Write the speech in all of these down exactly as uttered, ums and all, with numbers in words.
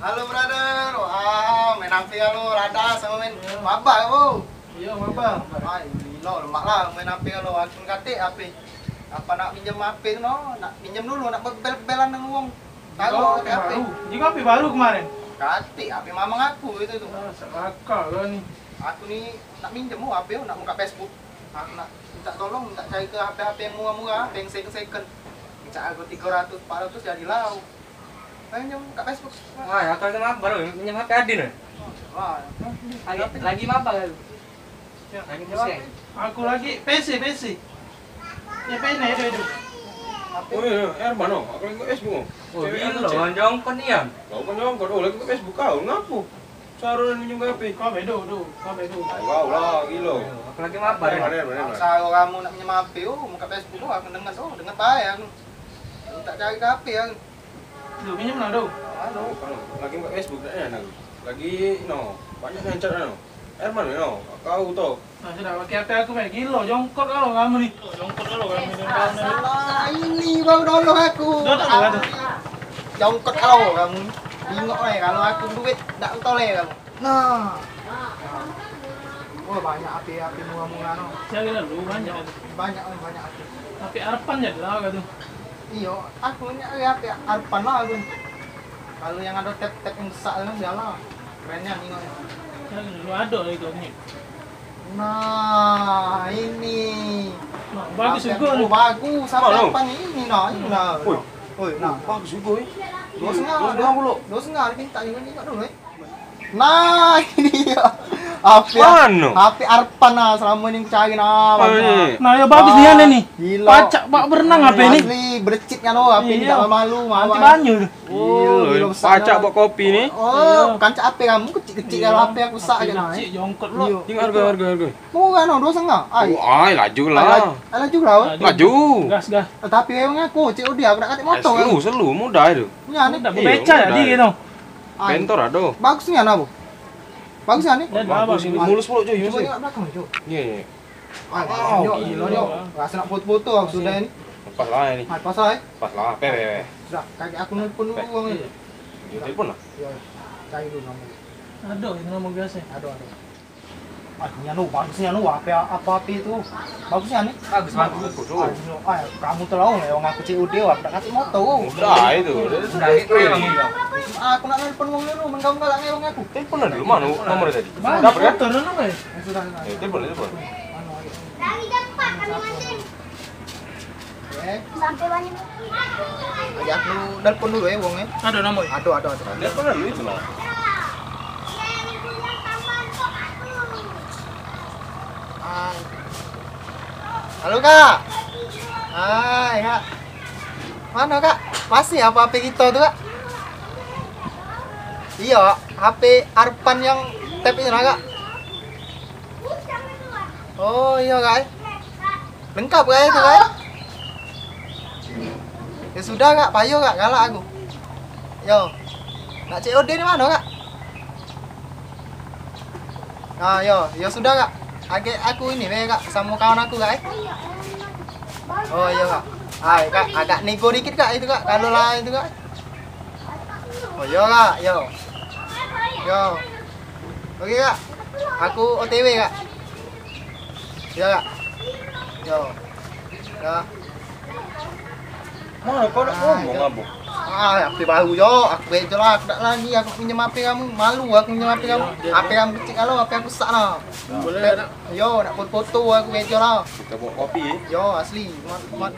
Halo brother, wah main H P halo, rada samo main maba kau. Iyo, maba. Ai, gilo lemak lah main H P kalo, aku katik H P. Apa nak minjem H P tu no? Nak minjem dulu, nak bebel-bebelan dengan wong. Tahu Kau H P H P. Baru. Juga H P baru kemarin. Katik H P mamang aku itu tu. Ah, serakah kau ni. Aku ni nak minjem oh H P, nak buka Facebook. Aku nak minta tolong, minta cari ke H P-H P yang murah-murah, H P yang second-second. Minta harga tiga ratus, empat ratus jadi lah. Ayo, nyem, buka Facebook. Wah, aku lagi maba, minjem H P Adin, eh. Wah. Lagi, lagi maba aku. Ya. Lagi pusing. Aku lagi P C, P C. Ya, P C, itu, itu. Oh iya, Herman, oh. Aku lagi Facebook, oh. Oh, cewek gilo, anu, Cek. Orang jongkon nian. Kau kan jongkon, oh, lagi ke Facebook kau, ngapo? Saruan minjem H P. Kau bedo, do. Kau bedo. Kau lah, gilo. Aku lagi maba, ya. Mana, mana, mana? Saruan kamu nak minjem H P, oh, buka Facebook, oh, aku dengar, oh, dengar bae aku. Minta cari ke H P aku. Lu minjem lah, do. Halo. Lagi buka Facebook, tak enak. Lagi, no, banyak yang chat, no. Herman, no, kau tu. Nah, sudah, pakai H P aku, Mek. Gilo, jongkot kau kamu ni. Jongkot kau kamu ni. Alah, ini baru nolong aku. Dah, dah, dah, dah. Jongkot kau kamu ni. Bingok, eh, kalau aku duit, dak toleh kamu. Nah. Wah, banyak H P, H P murah-murah, no. Saya kira lu banyak. Banyak, banyak H P. Tapi Arpan je lah, kau tu. Iyo, aku ni H P Arpan lah, aku. Kalau yang ada tab-tab yang besak tu, biarlah. Kerennya nengok. Kan lu ada lagi kau ni. Nah, ini. Nah, bagus juga ni. Oh, bagus. Apa, mana? Apa ni? Ini nah, ini nah. Oi. Oi, nah. Bagus juga, eh. Dua setengah. Dua setengah puluh. Dua setengah, dia minta juga, tengok dulu, eh. Nah, ini dia. H P, mano? H P Arpan nah, selama ni cari nah. Mano ni? Nah, ya bagus nian ni. Gilo. Pacak bak berenang H P ni. Asli, berecit kan, oh, H P ni. Iyo. Tak malu, anti banyu tu. Oh, gilo, gilo besar pacak dah. Buat kopi ni. Oh, iyo. Kancak H P kamu kecik-kecik, iyo, kalau H P aku sak je nah, kecik, eh. Jongkot pula. Iyo. Tengok harga, harga, harga. Murah no, dua setengah. Ai. Oh, ai, laju lah. Ai, laju lah, eh. Laju. Gas, gas. Eh, tapi memang aku, C O D, aku nak katik motor. Ai, selu, selu, mudah tu. Nya ni. Mudah, iyo, beca mudah jadi tu. Ai. Bentor ado. Bagus nian, apo? Bagus nian ni? Bagus, bagus. Mulus pulok, cuy. Cuba tengok belakang, cuy. Iyo, iyo. Ai, oh, gilo, gilo, yo. Rasa nak foto-foto aku sudah ni. Lepas lah ni. Ai, lepas lah, eh. Lepas lah, pe, pe, pe. Sudah, kaki aku nelpon dulu wong ni. Iyo, telepon lah. Iyo, cari dulu nomor. Ado, itu nomor biasa. Ado, ado. Ai, punya nu, bagus nian nu, H P, apa H P tu? Bagus nian ni? Bagus, bagus. Ai, gilo, ai, kamu tu lah, wong, aku C O D, aku dak kasih motor. Udah, itu. Udah, itu. Aku nak nelpon wong dulu, men kamu galak ngelong aku. Telepon dulu, mano nomor tadi? Dapat kan? Motor dulu, eh. Sudah, sudah. Eh, telepon, telepon. Anu, ayo. Dari jam empat kami mancing. Eh? Sampai banyak. Ayo, aku nelpon dulu, eh, wong, eh. Ado nomor? Ado, ado, ado. Nelpon dulu itu lah. Hai. Halo, Kak. Hai, Kak. Mano, Kak? Masih apa H P kito tu, Kak? Iyo, H P Arpan yang tap itu nah, Kak. Oh, iyo, Kak. Lengkap, Kak, itu, Kak. Ya sudah, Kak, payo, Kak, galak aku. Yo. Nak C O D di mano, Kak? Nah, yo, yo sudah, Kak. Agek aku ini be, Kak, samo kawan aku, Kak, eh. Oh, iyo, Kak. Ai, Kak, agak nego dikit, Kak, itu, Kak. Kalau lah itu, Kak. Oh, iyo, Kak, yo. Yo. Oke, Kak. Aku O T W, Kak. Iyo, Kak. Yo. Yo. Mano kau nak ngomong, Abang? Ah, H P baru, yo. Aku bejo lah, aku dak lagi. Aku pinjam H P kamu. Malu aku pinjam H P kamu. H P kamu kecik kalo, H P aku rusak lah. Boleh, nak? Yo, nak foto-foto aku bejo lah. Kita buat kopi, eh? Yo, asli. Mat, mat.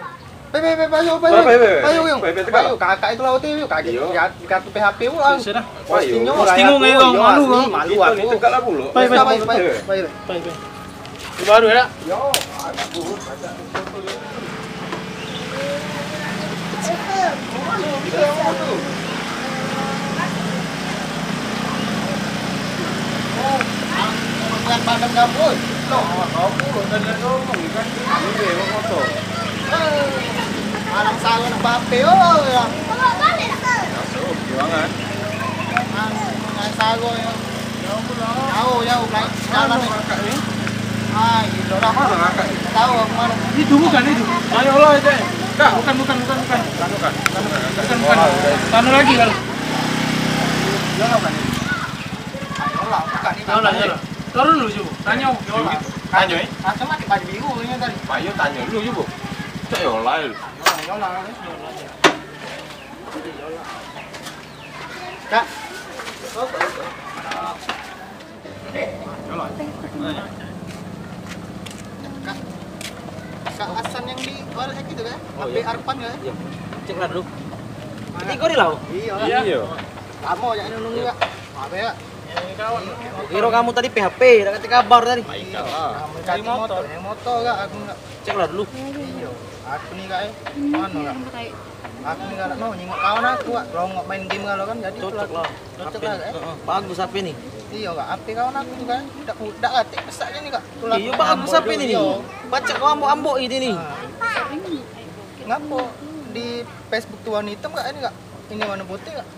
Pe, pe, pe, payo, payo. Payo, payo. Payo, payo. Payo, payo, tegak. Payo, kakak itu lah O T W, kaget. Iyo. Lihat, lihat P H P pulang. Sudah. Payo. Posting nyo, payo, aku, malu aku. Pai, pai. Pai, pai. Baru ya? Yo, aku baca foto dia. Bukan padam gambut. Loh, aku dari tadi ngomong kan. Ini dia motor. Alang salah nak bape, oh, ya. Masuk, juangan. Alang salah, ya. Jauh, jauh, naik jalan ni. Kakak ni? Ah, gitu dah. Mana kakak ni? Tahu aku mana. Itu bukan itu. Ayo lah, itu. Bukan, bukan, bukan, bukan. Bukan, bukan. Bukan, bukan. Sana lagi, kalau. Yola bukan ni? Ah, Yola, bukan ni. Yola, Yola. Turun dulu, cuba. Tanyo. Yola. Tanyo, eh? Macam ada baju biru ni tadi. Ayo, tanyo dulu, cuba. Cak Yola, eh. Yola, Yola, Yola. Kak. Yola. Kak, Kak Hasan yang di Wal Hack itu kan? Oh, H P iya. Arpan kan? Iya. Cek lah dulu. Mana? Tiga di laut? Iya. Iya. Iya. Lama je nunggu, Kak. Apa ya? Kira kamu tadi P H P, dak katek kabar tadi. Iya. Kamu cari motor, yang motor, Kak, aku enggak. Cek lah dulu. Iya. Aku ni, Kak, eh. Mana, Kak? Aku ni galak mau nyingok kawan aku, Kak. Longok main game galo kan, jadi cocok lah. Cocok lah, Kak, eh. Heeh, bagus H P ni. Iya, Kak. H P kawan aku tu, Kak. Dak dak katek besak ni, Kak. Iya, bagus H P ni. Iya. Pacak kau ambok-ambok ini ni. Ah. Ngapo di Facebook tu warna hitam, Kak, ini, Kak? Ini warna putih, Kak.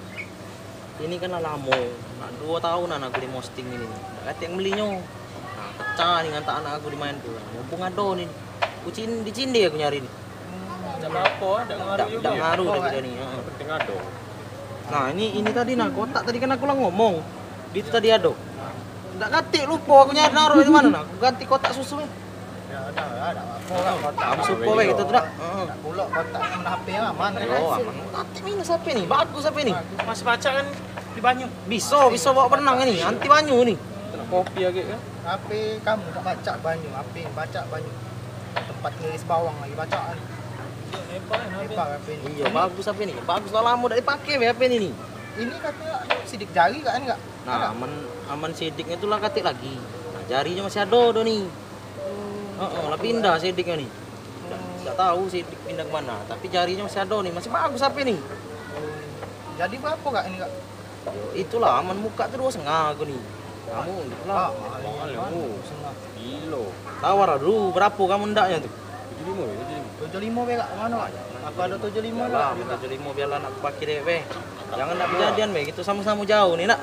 Ini kan lah lamo, nak duo tahunan aku di posting ini. Dak katek yang belinyo. Nah, pecah ni ngantak anak aku dimain tu. Mumpung ado ni. Ku cin-, di Cinde aku nyari ni. Dak apo-apo, dak ngaruh jugo. Dak ngaruh dah kito ni, heeh. Yang penting ado. Nah, ini, ini tadi nah, kotak tadi kan aku lah ngomong. Di itu tadi ado. Dak katek lupo aku nyari naro di mano nah. Aku ganti kotak susu ni. Ya, dah, dah, dah. Aku lah kotak. Kamu supo be gitu tu dak? Heeh. Dak pulok kotak, aman H P aman. Yo, aman. Katek minus H P ni, bagus H P ni. Masih pacak kan di banyu? Biso, biso bawa berenang ni, anti banyu ni. Kena kopi lagi kan? H P kamu dak pacak banyu, H P pacak banyu. Tempat ngiris bawang lagi pacak kan. Hebat H P ni. Iya, bagus H P ni. Bagus lah lamo dak dipake be H P ni ni. Ini kato sidik jari kak ni kak? Nah, aman, aman sidiknyo tu lah katek lagi. Nah, jarinyo masih ado do ni. Heeh, lah pindah sidiknyo ni. Dak, dak tahu sidik pindah ke mana, tapi jarinyo masih ado ni, masih bagus H P ni. Jadi berapo kak ini kak? Yo, itulah aman muka tu duo setengah aku ni. Kamu itulah. Mahal ni, mahal ni. Setengah. Gilo. Tawar lah dulu, berapo kamu ndaknyo tu? Tujuh limo, tujuh limo. Tujuh limo be kak, mano kak? Apo ado tujuh limo kak? Biarlah, tujuh limo biarlah nak pake dewek be. Jangan nak kejadian be, kito samo-samo jauh ni nak.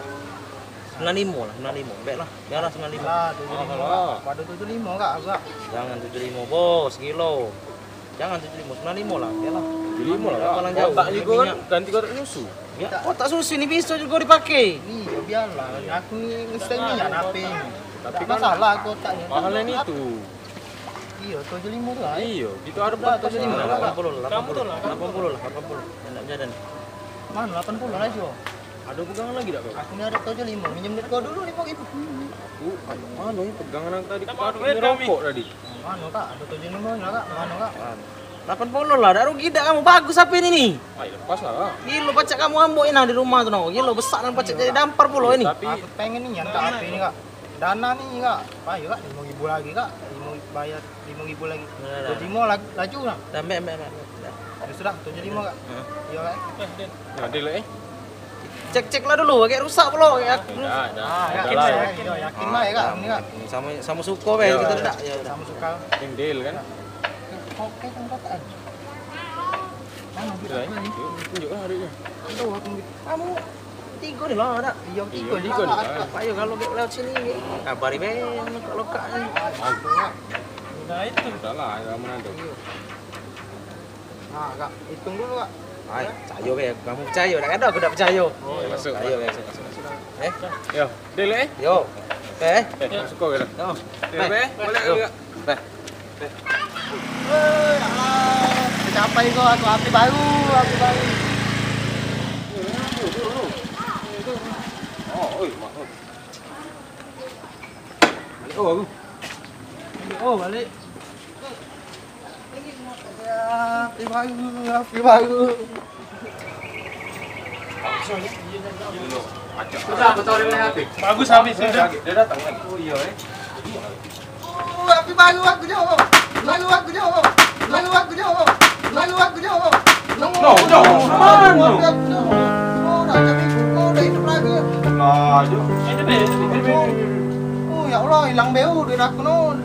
Sembilan limo lah, sembilan limo. Baiklah, biarlah sembilan limo. Lah, tujuh limo lah. Pada tujuh limo kak, agak. Jangan tujuh limo, bos, gilo. Jangan tujuh limo, sembilan limo lah, biarlah. Tujuh limo lah, kak. Kotak jugo kan, ganti kotak susu. Ya, kotak susu ni biso jugo dipake. Iyo, biarlah. Aku ni ngesen nian H P ni. Tapi kan masalah kotaknyo. Mahalnyo itu. Iyo, tujuh limo tu lah. Iyo, kito ado tujuh limo lah. Lapan puluh lah, lapan puluh lah, lapan puluh lah, lapan puluh. Nak jalan. Mano lapan puluh lah, Jo? Ado pegangan lagi dak kau? Aku ni ado tujuh limo, minjem duit kau dulu limo ribu. Aku, mano ni pegangan yang tadi kau taruh di rokok tadi? Mano kak? Ado tujuh limo lah kak, mano kak? Lapan puluh lah, dak rugi dak kamu, bagus H P ni ni. Ai, lepas lah kak. Gilo, pacak kamu ambok nah di rumah tu no. Gilo, besak dan pacak jadi dampar pulo ini. Tapi aku pengen nian kak H P ni kak. Dana ni kak, payo kak, limo ribu lagi kak, limo bayar limo ribu lagi. Nah, nah. Dua limo lagi, laju nah. Dah, ambek, ambek, ambek, ambek. Ya sudah, tujuh limo kak. Heeh. Iyo kak. Nah, deal eh. Cek-cek lah dulu, agak rusak pulo kak. Dah, dah. Ah, yakin lah, yakin lah ya kak, ini kak. Samo, samo suko be kito dak. Ya, samo suka. Yang deal kan? Oke, kan kotak. Mana kita? Tunjuk lah adiknya. Aduh, aku kamu tigo ni lah dak? Iyo, tigo ni lah. Ayo kalu lewat sini, kabari be, lokak-lokak ni. Nah, itu. Udah lah, kamu nanti. Nah, kak, hitung dulu kak. Ai, percayo be, kamu percayo, dak ado aku dak percayo. Oh, iyo. Masuk. Percayo be, masuk, masuk, masuk. Eh? Yo, deal eh? Yo. Oke. Eh, masuk kau kira. Yo. Deal be, balik dulu kak. Beh. Woi, alah. Tercapai kau, aku H P baru, H P baru. Oh, oi, mak. Balik oh aku. Oh, balik. Ya, H P baru, H P baru. Bagus habis sudah. Dia datang kan? Oh iya eh. Oh, H P baru aku jawab. Baru aku jawab. Baru aku jawab. Baru aku jawab. No, no, no. Oh, dah jadi, oh, dah hidup lagi. Nah, jo. Oh, ya Allah, hilang beu duit aku no.